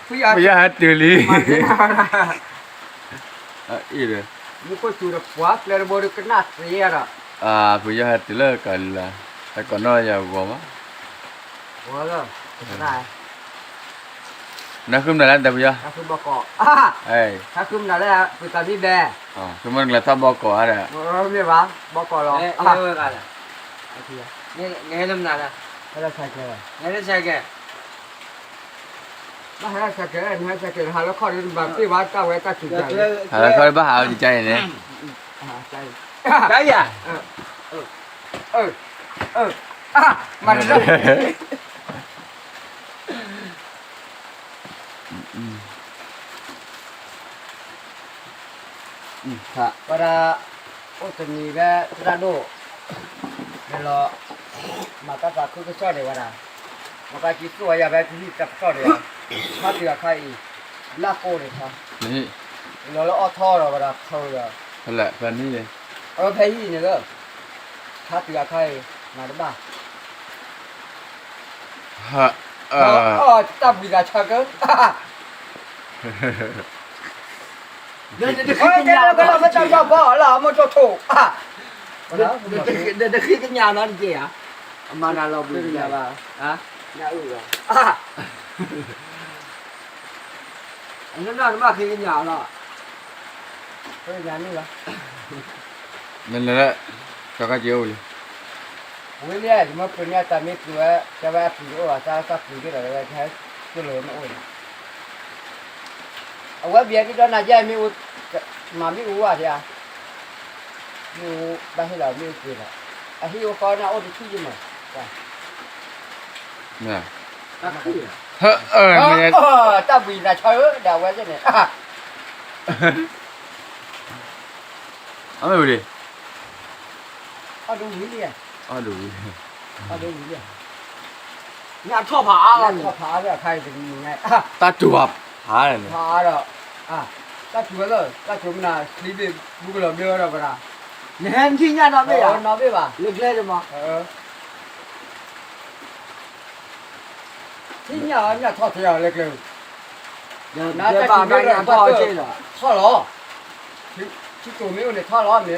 ဖုယီၤဟဲတုၤလံ, အအံၤဒီး, မူခိၣ်စူၤဒီးပှၤကျဲတဘိဒီးကနၣ်သ့ဒီး, ဖုယီၤဟဲတုၤလၢကီၢ်လံလၢ, ဟဲကိးနီၢ်ယၤဂီၤမး, နဃုမနုၤလဲၣ်တၢ်ဖုယီၤ, ဃုမနုၤလဲၣ်တၢ်ဘီကီးဧါဒီး, မ့ၢ်ဘၣ်, ဘီကီးလီၤ, နဟဲလၢမနုၤလဲၣ်, ဟဲလၢဆဲးကဲ, နဟဲလၢဆဲးကဲ ဘၣ်ဟဲလၢဆဲးကဲ, နဟဲဆဲးကဲ ဟးလၢခီၣ်ဒီး နဘၣ်သ့ၣ်ဘၣ်တၢ်ဝဲတၢ်စူၤကဲ, ဟးလၢခီၣ်ဒီးဘၣ်ဟးဝဲကကါအံၤန့ၣ်, ကါယၤ, မၤတၢ် ဝဲဒၣ်, အိၣ်တနံၤဖဲသရၣ်ဒိၣ်, လဲၤလီၤ, မၤတၢ်သးခုကစီၣ်န့ၣ်ဝဲဒၣ်, မၤကကံသူၣ်ဝဲယၤဖဲကဟံၣ်တၢ်ကစီၣ်န့ၣ်, ဆါတုၤအခါအံၤ, ဘျၣ်ကိၢ်န့ၣ်ခါ, လီၤလၢအီၣ်ထီၣ်ဒီးဝဲဒၣ်ခီဒီး, ဖဲနံၤန့ၣ်, အဖဲဟံၣ်န့ၣ်လၢ, ဆါတုၤအခါအံၤ, မၤတဘၣ် တၢ်ဘှံးသးဆါကၢ, တဃ့ကညးနီတက့ၢ်ဧါ, အမၤတၢ်လီၤဘှံးကညးဘၣ်, အနီၢ်နီၢ်နဘၣ်ဃ့ကညးလီၤ, နလဲၤလၢ, စီၤခါက့ၤအိၣ်လံ, ဝံၤလံ ယမ့ၢ်ပှ့ၤန့ၢ်အတၢ်မ့ၢ်ပှ့ၤဝဲ, တဲဝဲအပှ့ၤတအိၣ်ဘၣ် သးသးပှ့ၤက့ၤဒီး တဲဝဲ ဟဲကၠိလိာ်မ့ၢ်အိၣ်န့ၣ်, အဝဲဘၣ်က့ၤဒီးနၤယဲမ့ၢ်အိၣ်, မၤမ့ၢ်အိၣ်ဝဲဒၣ်ဧါ, မ့ၢ်အိၣ်ဘၣ်ဟ့ၣ်လီၤမ့ၢ်အိၣ်က့ၤဒီး, အဟ့ၣ်အိၣ်ဃီန့ၣ်အိၣ်တဆံယမး, တၢ်ဘှံးသးဆါဧၢ ဒီးအဝဲသ့ၣ်န့ၣ် အမ့ၢ်ဝံၤလံ, အီၣ်ဒိၣ်ဝံၤလံ, အီၣ်ဒိၣ်ဝံၤလံ, ညၣ်ထီၣ်ဖးအါလီၤ, ညၣ်ထီၣ်ဖးအါလီၤအခါအံၤတနံၤညါ, တၢ်တူၢ်ဘၣ်ဖးန့ၣ်, ဖးအါဒီး, တၢ်တူၢ်ဝဲလၢ တၢ်တူၢ်မနုၤ ချံဘ့ၣ်ဘူကလီၤဘျၢဝဲဒီးပဒၣ်, နဟဲနထံၣ်ညၣ်နီၣ်ဘ့ၣ်ဧါ, နီၣ်ဘ့ၣ်ဘၣ်, လၢကျဲန့ၣ်မး ထံၣ်ညၣ်အီၤ ညၣ်ထီၣ်ထဲအီၤလၢကျဲ, နတၢ်ထံၣ်မ့ၢ်အိၣ်န့ၣ် ထီၣ်လီၤ, ထံတိၤမ့ၢ်အိၣ်န့ၣ်ထီၣ်လီၤမ့ၢ်လီၤ,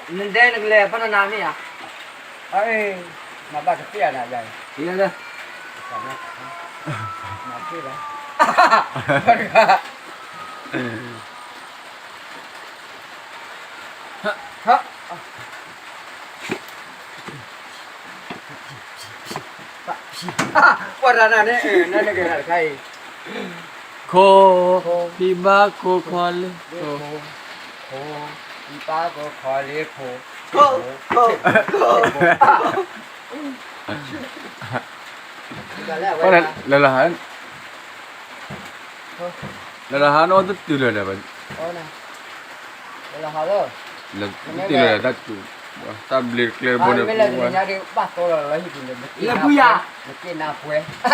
နဒဲနကလဲၤဖဲနနၤမ့ၢ်ဧါ, မၤဘၣ်ကသ့ၣ်အနၤယၤ, လၢ, မၤသ့ၣ်လီၤ, ပှၤတၢ်နၤန့ၣ်, နနကဲတခါအံၤ, ခိၣ်, ဖံဘါခိၣ်ခီလ့ၢ်ခိၣ်, ခိၣ်, ဖံဘါခိၣ်ခီလ့ၢ်ခိၣ်, ခိၣ်, ခိၣ်, ခိၣ်, လဲၤလီၤဟး, လဲၤလီၤဟးန့ၣ်အိၣ်တတုၤလၢၤဒီး, လဲၤလီၤဟးလၢ, တတုၤလၢၤဒီး, တၢ်ဘျ့ကျဲတဘိန့ၣ်, လၢပူၤယၤ, မ့ၢ်က့ၤနၤပှဲၤ,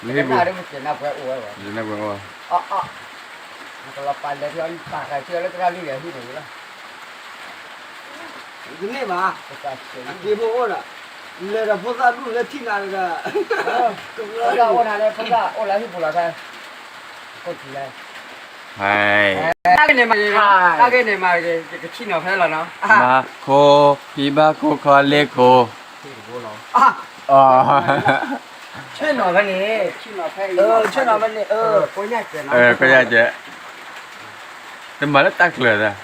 မ့ၢ်က့ၤနၤပှဲၤအိၣ်ဝဲ, မ့ၢ်က့ၤနၤပှဲၤအိၣ်ဝဲ, နကလီၤပာ်လဲၤထီၣ်ပာ်ဃာ်ထံလၢသရၣ်လွံၢ်ဂၤဟံၣ်န့ၣ်လီၤ, တန့ၢ်ဘၣ်, အက့ဖိအိၣ်ဒီး, လဲၤဒီးဖိသၣ်ဒူၣ်လၢထံၣ်နၤတဂၤ, ဖိသၣ်အိၣ်နၤလၢဖိသၣ်အိၣ်လၢဟံၣ်ပူၤလီၤခဲ, ကိးထံလၢ, တၢ်ဂ့ၢ်န့ၣ်မၤတဂ့ၤ, တၢ်ဂ့ၢ်န့ၣ်မၤတဂ့ၤ, ယကဆံၣ်နီၤဖဲလီၤနီၤ, ဘါခိၣ်, ဖံဘါခိၣ်ခီလ့ၢ်ခိၣ်, ဆ့ၣ်နီၤဖဲန့ၣ်, ဆ့ၣ်နီၤဖဲန့ၣ်, ကိးညါကဲ, တမၤလၢတၢ်ကျၢၤဒၣ်,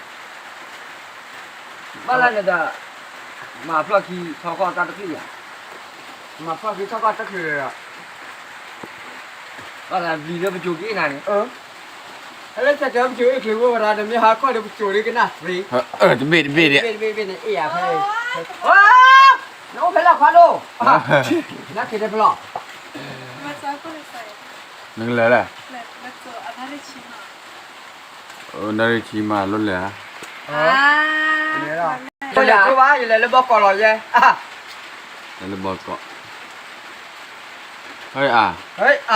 ဘၣ်လၢနတၢ်, မၤဖျီၣ်ခံထီခီၣ်တၢ်တချုးယၤ, မၤဖျီၣ်ခံထီခီၣ်တၢ်တချုးဒီး, ဘၣ်သးဘျံၤလၢပစိၤက့ၤနၤန့ၣ်, ဟဲလၢတၢ်ကဲပစိၤအ့ၣ်ချ့ဝဲဝဲဒၣ် နမ့ၢ်ဟးခီၣ်ဒီးပစိၤဒ်ကနၣ်သ့, တဘ့ၣ်တဘ့ၣ်ဒ်, တဘ့ၣ်တဘ့ၣ်န့ၣ်အ့ၣ်ယၤဖဲ, နအိၣ်ဖဲလဲၣ်ခွါဒိၣ်, နက့ၤတဲဖျီၣ်, နကလဲၤလဲၣ် နရံၣ်ဆံမးလိလဲၣ်ဧါ, ယလဲၤဘၣ် ယလဲၤလၢဘီကီးလီၤယဲ, လၢဘီကီး, ဟဲအါ,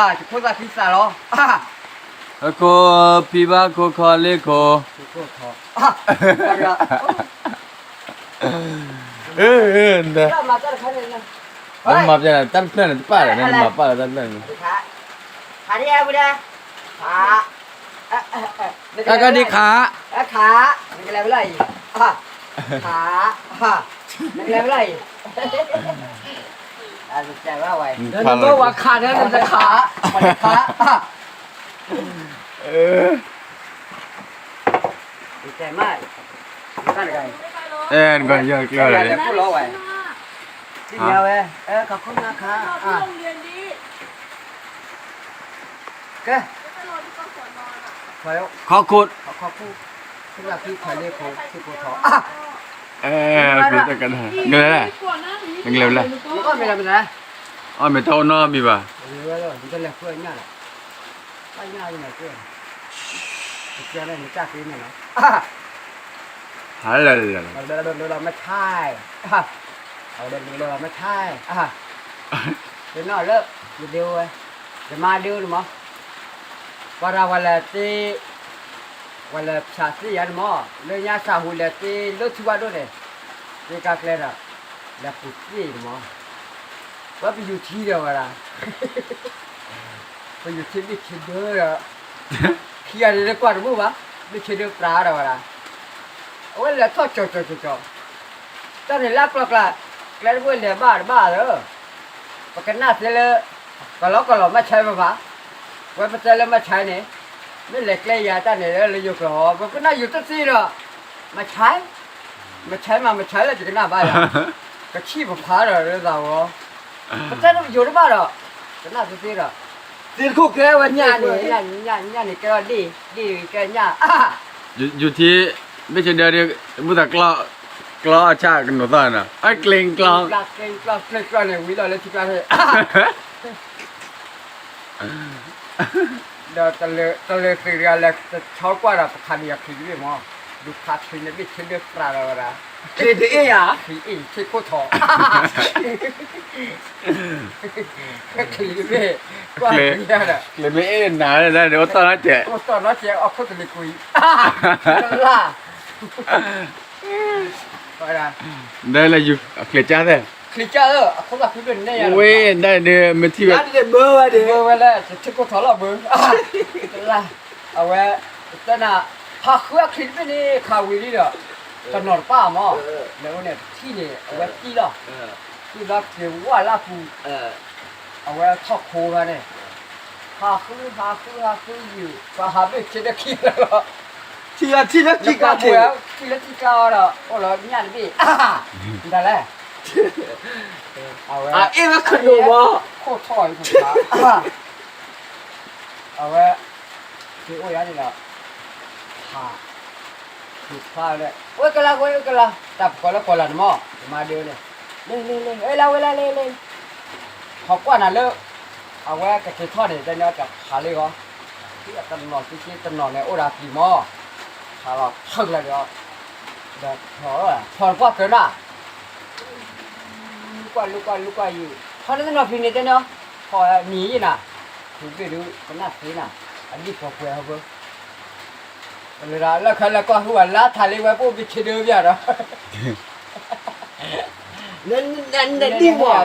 ယခိၣ်သၣ်ခံသၣ်လီၤ, ဟဲခိၣ်ဖံဘါခိၣ်ခီလ့ၢ်ခိၣ်, တၢ်မၤတၢ်တခါန့ၣ်, နမၤပျဲတၢ်တဖျၢၣ်န့ၣ် တပၣ်ဒီး နမၤပၣ်လီၤတၢ်တဖျၢၣ်န့ၣ်, ခးဒံးဝဲဒၣ်, ခး, တၢ်ကဒံးခး, ခး, နကလဲၤဝဲလီၤအံၤ, ခး, နကလဲၤဝဲလီၤအံၤ, နမ့ၢ်ဝဲခးဒီးနတခး, ခး, အဲ, နကယီၤကျၢၤလီၤ, ခီခိၣ်, နကလဲၤဝဲလဲၣ်, အီၣ်မ့ၤတၢ်အိၣ်နီတမံၤဘၣ်, မ့ၢ်ထဲ, မ့ၢ်ထဲ, သ့ၣ်နီၣ်လၢ ယဒုးဝဲ, ယမါဒုးန့ၣ်မး, ပှၤတၢ်ဝဲလဲၤသ့, ဝဲလဲၤဖၠးသ့ၣ်ယၤန့ၣ်မး, လၢညါစၢ်ဟူလဲၤသ့လၢထံဝါဒိၣ်န့ၣ်, သ့ကါကျဲဒီး, လဲၤပူၤသ့ၣ်န့ၣ်မး, ဝဲပယူၤထံဒီးဝဲဒၣ် ပယူၤထံဘ့ၣ်ဆ့ဒၢဒီး, ခံဂၤန့ၣ်လၢကွၢ်တဘၣ်ဘၣ်, ဘ့ၣ်ဆ့ဒၢပြးဒီးဝဲဒၣ်, အဝဲလဲၤထီၣ်ကၠီၤကၠီၤကၠီၤကၠီၤ, တၢ်န့ၣ်လၢအကျီကျါ, ကျဲတဘိလဲၤဘၣ်တဘၣ်လၢ, ပကနၣ်သ့လၢ, ကလီကလီမ့ၢ်ဆါဘၣ်ဘၣ်, ဝဲပတဲလၢမ့ၢ်ဆါန့ၣ်, မ့ၢ်လဲၤကျဲယၤတၢ်န့ၣ်လၢယိၤကျိာ်, ပကနၣ်ယိၤတသ့ဒီး, မ့ၢ်ဆါ မ့ၢ်ဆါမး မ့ၢ်ဆါလၢယကနၣ်ဘၣ်ယၤ, ကဆံၣ်ပဖးဒီးလၢသးဝဲ, ပတဲယိၤတဘၣ်ဒီး, ကနၣ်သ့သ့ဒီး, သ့ၣ်တခိၣ်ကဲဝဲညၣ်န့ၣ်, ညၣ်န့ၣ်ကဲဝဲဒ့ၣ်, ဒ့ၣ်ကဲညၣ်, ယူၤထံ, ဘ့ၣ်ဆ့ဒၢဒီး, မုၢ်သးကျီ, ကျီအဆၣ်ကနိးသီၣ်နီၤ, အကျ့ကျီ, ကျ့ကျီန့ၣ် ဝံၤလီၤလၢထံကျါန့ၣ် ဒီးတလၢၤသုးတဂၤလဲၤတဆီကွၢ်ဒီး ပခးန့ၢ်အချံတဘ့ၣ်မး, ဒုးခးချံန့ၣ်ဘ့ၣ်ဆ့ဒၢပြးဒီးဝဲဒၣ်, ချံတအ့ၣ်ဧါ, ချံအ့ၣ်ဆ့ခိၣ်ထီၣ်, ချံတဘ့ၣ်, ကွၢ်ချံဒီး, ကျ့မ့ၢ်အ့ၣ်နၤလၢဒၣ်န့ၣ် အိၣ်တီၢ်နီတစဲး, အိၣ်တီၢ်နီတစဲး အိၣ်ခိၣ်တလံၤကွံာ်, တလၢ် ဒ်လဲၣ်ယူၤအချံကၢ်သ့ၣ်, ချံကၢ်ဧၢ, အခိၣ်သးဖုဒိၣ်နဲၣ်ယၤ, ဝဲဒၣ်ဒီးမ့ၢ်ထံၣ်ဝဲ, ဘၢဝဲဒၣ်, ဘၢဝဲလၢ တထံၣ်ခိၣ်ထီၣ်လီၤဘၢ, တလၢ်, အဝဲ, တနၤ, ဟးဃုအချံတဘ့ၣ်န့ၣ် ခးဝံၤလံဒီး, တနီၤတပၣ်မး, လဲၤအိၣ်န့ၣ်တထံၣ်န့ၣ် အဝဲတံၢ်လီၤ, တံၢ်လီၤက့ၤဝၢ်လၢပူၤ အဝဲထီၣ်ခိဂၤန့ၣ်, ဟးဃု ဟးဃု ဟးဃုယုာ် ပှၤဟးဘ့ၣ်ဆ့ဒၢခံလၢာ်လီၤ, ထံၣ်လၢထံၣ်လၢထံၣ်ကျါ, ထံၣ်လၢထံၣ်ကျါအီၤဒီး အိၣ်လီၤညၣ်တဘ့ၣ်, မတၤလဲၣ်, အဝဲ, အ့ၣ်ဝဲခဒိၣ်မး, ခိၣ်ထီၣ်အံၤ, အဝဲ, က့ၤအိၣ်ယၤန့ၣ်ဒီး, ဟး, က့ၤဖျါဝဲ, အိၣ်ကလါ အိၣ်ကလါ တၢ်ပကိးလၢကိးလၢန့ၣ်မး ယမါဒုးန့ၣ်, လ့လ့လ့ လ့လၢဝဲလၢလ့လ့, ဟီၣ်ကွၢ်နၤလၢ, အဝဲကက့ၤထီၣ်န့ၣ် တၢ်ညီတၢ်ဖးလံဂီၢ်, တနီၤသ့သ့တနီၤန့ၣ် အိၣ်ဒီးပျံၤမး, ဖးလီၤထုးလီၤဒီး, ဒီးထီၣ်, ထီၣ်တပှၢ်ကၢနၤ, လူကွၢ်လူကွၢ်လူကွၢ်ယံၤ, ထီၣ်လၢတနီၤဖံးန့ၣ်တဲနီၤ, ထီၣ်နံၤယံၤနၤ, ဖံးဘ့ၣ်ဒုး ကနၣ်သ့နၤ, အဒံၣ်ပှဲၤပှဲၤဟီဘၢ လၢလၢခါလၢကွၢ်ဟူဝဲလါထးလံဝဲ ပအိၣ်ဘ့ၣ်ဆ့ဒၢပျၢ်ဒီး, နဒံၣ်မး နဒံၣ်မး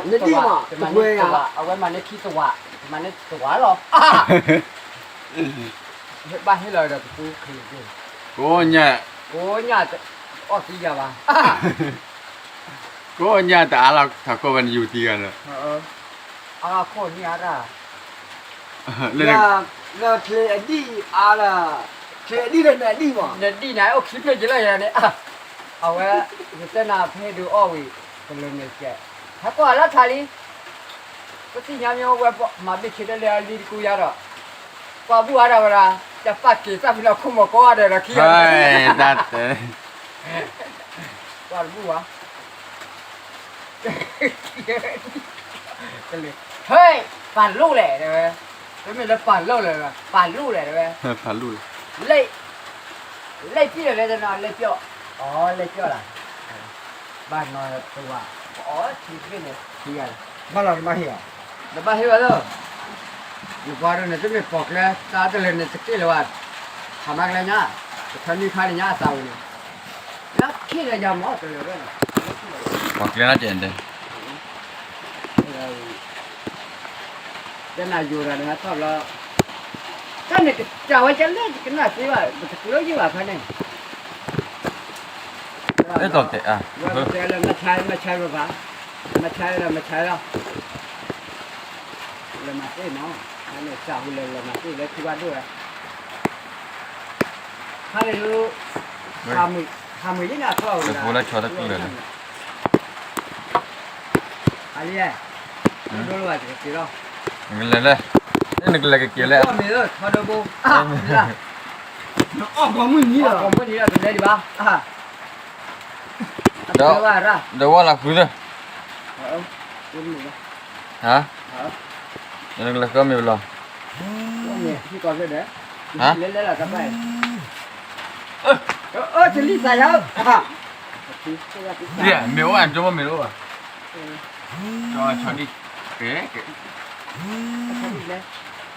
တပှဲၤဧါ, အဝဲမၤန့ၢ်ခံတဝး, မၤန့ၢ်တဝးလီၤ, ဘၣ်ဟ့ၣ်လီၤဒီးတပူၤချံ, ကိးညၣ်, ကိးညၣ်, အီၣ်သံယၤဘၣ်, ကိးညၣ်တအါလီၤထးခိၣ်ဝဲနယူၤသံဂၤလၢ, အါခိၣ်န့ၣ်အါတၢ် လၢချ့အဒံၣ်အါလၢ, ချ့အဒံၣ်လၢနဒံၣ်မး, နဒံၣ်န့ၣ် အိၣ်ခံဖျၢၣ်က့ၤလၢယၤန့ၣ်, အဝဲ, ယတဲနၤဖဲဒုးအီၣ်ဝံၤ, ကလၢာ်န့ၣ်ကဲ, ဟဲကွၢ်လၢထးလံ, ပသ့ၣ်ညါမ့ၢ်အိၣ်ဝဲမၤဘ့ၣ်ဆ့ဒၢလၢအလံတကူယၤဒီး, ကွၢ်ဘူၣ်အါဒၣ်ဝဲဒၣ်, တၢ်ပာ်က့ၤတၢ်ဖံးလီၤခိၣ်မီၤကိးဂၤဒဲးဒီးခံဂၤ, တၢ်တဲ, ကွၢ်တဘူၣ်ဘၣ် ကလၢာ်, ဟဲ, ပာ်လိၣ်လဲၣ်တဲဝဲ, တမ့ၢ်လၢပာ်လိၣ်လဲၣ်, ပာ်လိၣ်လဲၣ်တဲဝဲ, ပာ်လိၣ်လဲၣ်, လၢ, လၢပျီၢ်လဲၣ်တဲနီၤ လၢပျီၢ်, အီ လၢပျီၢ်လၢ, ဘၣ်နီၤတဝၤ, အီထံတဘ့ၣ်န့ၣ်, ဘၣ်လီၤတဘၣ်ဟ့ၣ်အီၤ, တဘၣ်ဟ့ၣ်အီၤလၢ ယပှၤဒိၣ်န့ၣ် တမ့ၢ်ပိာ်ကျဲ တၢ်တလၢာ်န့ၣ် တက့ၢ်လၢၤဘၣ်, ခးမၤကျဲညါ, တခါနံၣ်ခါန့ၣ်ညါအသးဝံၤန့ၣ်, လၢခံဒီးယၤမ့ၢ်တလၢာ်ဝဲန့ၣ်, ပိာ်ကျဲနီတစဲးန့ၣ်, ကနၣ်ယိာ်တၢ်န့ၣ်ဟဲထီၣ်ဘျီ, တၢ်န့ၣ်ကစၢ်ဝဲကလဲၣ် ကနၣ်သ့ဘၣ် ပတကျိယံၢ်ဘၣ်ခါန့ၣ်, အဲၣ်ဒိးတဲအါ, ဝဲတဲလၢမဆါ မဆါလီၤဘၣ်, မဆါလီၤ မဆါလီၤ, လဲၤမၤသ့ၣ်နီၤ, တၢ်န့ၣ်စၢ်ဟူလဲၤ လဲၤမၤသ့ၣ်လၢထံဘၣ်ဒိၣ်ဝဲ, ခါန့ၣ်ဒုး, ဟးမုာ်ယံၤန့ၣ်အကျီၢ်ဝဲဒၣ် အလံ, ဒိၣ်လီၤဘၣ်တက့ၢ်လီၤ, နကလဲၤလဲၣ်, နကလဲၤကက့ၤလဲၣ်, အီၣ်မ့ၤလီၤ ထီဒိဘိ, အီၣ်ကိးမုၢ်နံၤလီၤ ကိးမုၢ်နံၤလီၤ တလဲၤဒံးဘၣ်, ဒီ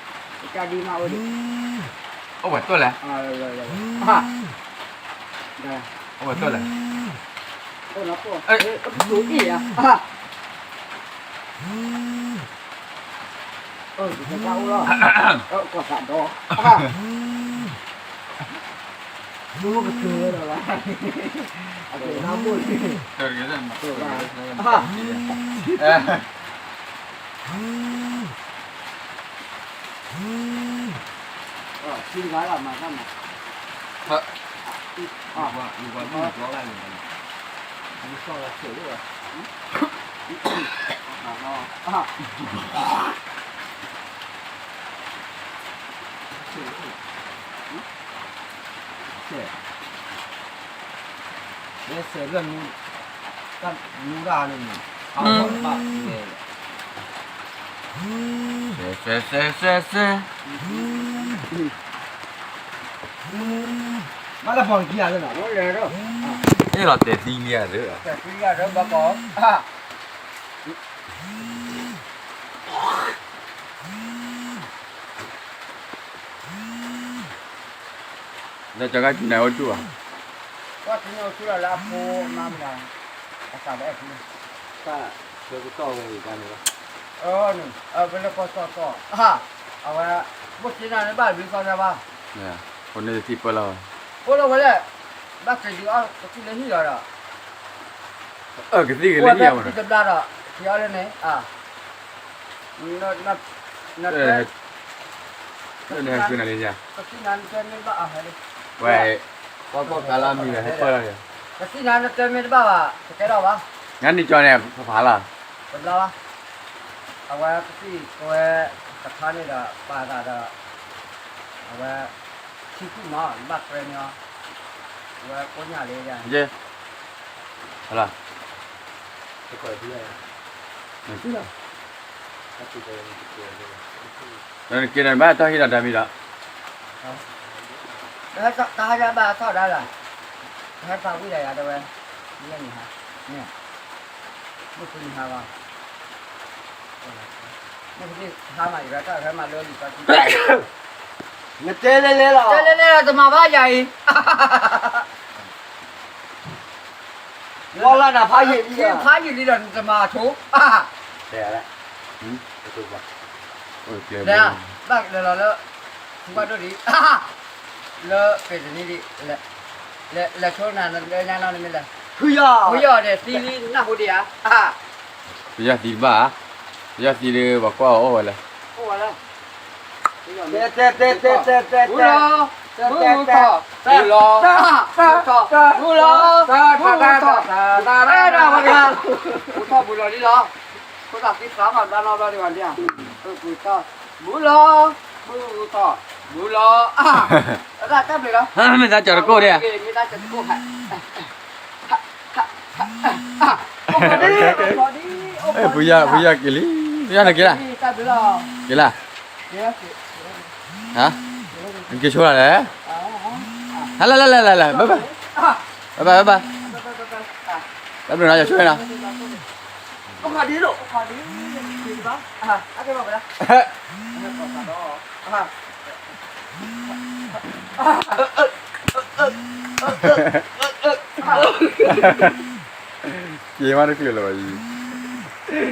းဝဲလီၤဃုသၢ, ဟါ, နကလဲၤဃုမ့ၤဘၣ်လီၤ, ဟါ, လဲၤလဲၤလီၤတဘၣ်, အၢ တလံၣ်သးယၤ, မ့ၤအိၣ်ဘၣ် ကၠိမ့ၤအိၣ်ဘၣ်, ကၠီဒံၣ်, ကဲ, အိၣ်ဘၣ်တၢ်လဲၣ်, အိၣ်ဘၣ်တၢ်လဲၣ်, အၢ ကသးဒီး, ကတၢၢ်ဝဲဒီးလီၤ, အကဲနဘိၣ်, သံတဂၤလီၤ မၤတၢ်မၤ, ဆဲး, ဆဲးလၢနူ, တၢ်နူတၢ်န့ၣ်, အဝဲဘၣ်လဲၣ်, ဆဲး ဆဲး ဆဲး ဆဲး ဆဲး, ဘၣ်လၢပှၤကံၤဧါ, အ့ၣ်လီၤတဲာ်သံလံဧါ, တဲာ်သံလံဧါ, ဘၣ်ကီး လၢကကနၣ်အိၣ်ဆူၣ်ဘၣ်, ကနၣ်အိၣ်ဆူၣ်လီၤလၢအဖိမါမတၤ, အသးဒီးအဲၣ်ဖု, တၢ်ဆၢကတီၢ်ဝဲအံၤတၢ်န့ၣ်လီၤ, အဝဲလၢကီၢ်စီၣ်ကီၢ်, အဝဲ, ဘိၣ်စ့နၤန့ၣ်ဘၣ်ဘျုးသီသၢဘၣ်, ဖိန့ၣ်တထံၣ်ပၢၢ်လီၤ, ဖိလၢဝဲလဲၣ်, ဘၣ်က့ၤဒုးအီၣ်ကသံၣ်လၢဟံၣ်လီၤဒီး, အၢ ကသံၣ်က့ၤလၢဟံၣ်အီၤ, တဘျါဒီး, က့ၤအီၤလၢန့ၣ်, န, န, န, ကသံၣ်နၤနတဲမ့ၢ်တဘၣ်, ဝဲ, ကီၢ်ကီၢ်ကးလၢအမံၤဒီးဟဲပၢၢ်လီၤ, ကသံၣ်နၤနတဲမ့ၢ်တဘၣ်ဘၣ် တကဲထီၣ်ဘၣ်, ညါနံၤကၠီန့ၣ် ဖးဖးလီၤ, တဘျါဘၣ်, အဝဲကသံၣ်ကဝဲ, တခါန့ၣ်ဒီး ပာ်သးဒီး, အဝဲ, ထံကူၣ်မး ဘၣ်ပြဲန့ၢ်အီၤ, အဝဲကိးညၣ်လၢယၤ, ဟလၢ နက့ၤဒီးဘၣ်တၢ်ဟ့ၣ်ဒီးတၢ်မံၤဒီး, တဟါညါဘၣ်ထီၣ်ဒါလၢ, တဟါသးဝံၣ်ဒီးယၤတဲဝဲ, မ့ၢ်န့ၣ်ဟါ, မ့ၢ်, မ့ၢ်ဖုန့ၣ်ဟါဘၣ်, မ့ၢ်ဖုန့ၣ်ဟါမး ယကတၢ်ဟဲမၤလၢလံာ်စီဆှံ, နတဲလဲၤလဲၤလီၤ, တဲလဲၤလဲၤလီၤ တမၤဘၣ်ယၤအံၤ လီၤလၢနဖးယံာ်လံ, ဖးယံာ်လံဒီးနတမၤအဆိ, တဲ, ဘၣ်လဲၤလီၤလၢ, ထူဘၣ်ဒိၣ်ဒံး, လၢပဲတနံၤဒံး, လဲၤဆိနၤလၢညါနီၤနမ့ၢ်လဲၤ, ဖုယီၢ်, ဖုယီၢ်န့ၣ်သံလံနၢ်ဟူဒံးဧါ, ဖုယီၢ်သံတဘၣ်ဧါ, ဖုယီၢ်သံဒီးပှၤကွၢ်အီၤအိၣ်ဝဲလဲၣ်, အိၣ်ဝဲလၢ တဲတဲတဲတဲတဲတဲတဲ, မုၢ်ထီၣ်, မုၢ်လီၤ, မုၢ်ထီၣ်, မုၢ်လီၤ, မုၢ်ထီၣ်, မုၢ်ထီၣ်မုၢ်လီၤလံလီၤ, ဖိသၣ်သံသးမး ဘျါနီဘျီဒံးဘၣ်လံဧါ, မုၢ်ထီၣ်, မုၢ်လီၤ, မုၢ်ထီၣ်, မုၢ်လီၤ, အတၢ်တၢ်ဘျုးလီၤ, မ့ၢ်သးကၠီၤတကိၣ်ဒံးဧါ, မ့ၢ်သးကၠီၤတကိၣ်ဟဲ ဖုယီၢ်က့ၤလံ, ဖုယီၢ်န့ၣ်က့ၤလၢ, က့ၤလၢ, ဟါ, နက့ၤဆိလၢလဲၣ်, ဟါလၢလၢလၢလၢလၢ, ဘၣ်ဘၣ်, ဘၣ်ဘၣ်ဘၣ်ဘၣ်, တၢ်ဘျုးနီၤ ယဆိနီၤ, က့ၤမးတချုးလၢၤဘၣ်အံၤ,